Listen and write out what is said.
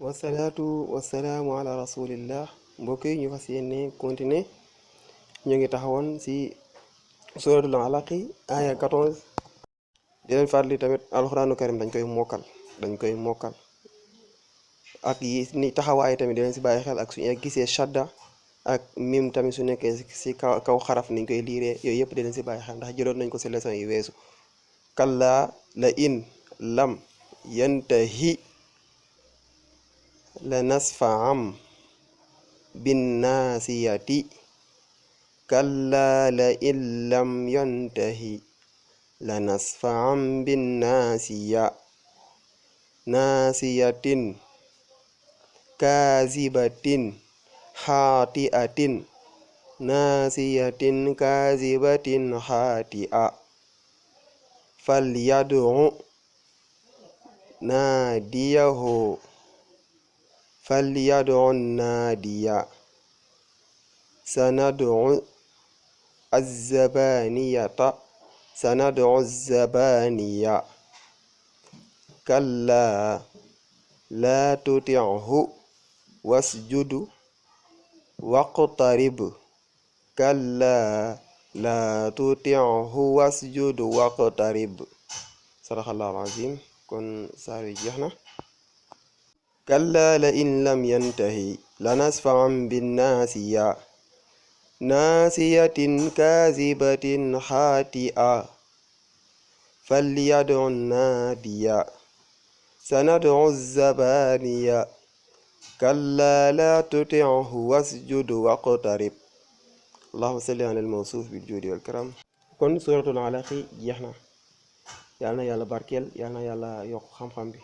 wasalaatu wasalaamu ala rasulillah. mbokk yi ñu fas yéene continuer. ñu ngi taxawoon ci suratul alaqi aya 14. di leen fàttali tamit alxuraanu karim dañ koy mokkal ak yi ni taxawaay tamit di leen ci bàyyi xel ak suñu gisee shadda ak mim tamit su nekkee ci kaw xaraf niñ koy liiree yooyu yëpp di leen ci bàyyi xel ndax jëloon nañ ko ci leçon yi weesu. kalla la in lam yantahi la nasfaam binnaasiyati kalla la in lam yantahi la nasfaam binnaasiya naasiyatin kaazibatin xaatiatin naasiyatin kaazibatin xaatia falyad'u naadiyahu falyad'u naadiya sanad'u الزبانية كلا لا تطعه واسجد واقترب كلا لا تطعه واسجد واقترب صدق الله العظيم. kon saar wi jeex na. كلا لئن لم ينتهي لنسفعا بالناصية ناصية كاذبة خاطئة فليدع النادية سندع الزبانية كلا لا تطعه واسجد واقترب اللهم صل على الموصوف بالجود والكرم. kon suratul alaq jeex na. yal na yàlla barkeel yal na yàlla yokk xam-xam bi.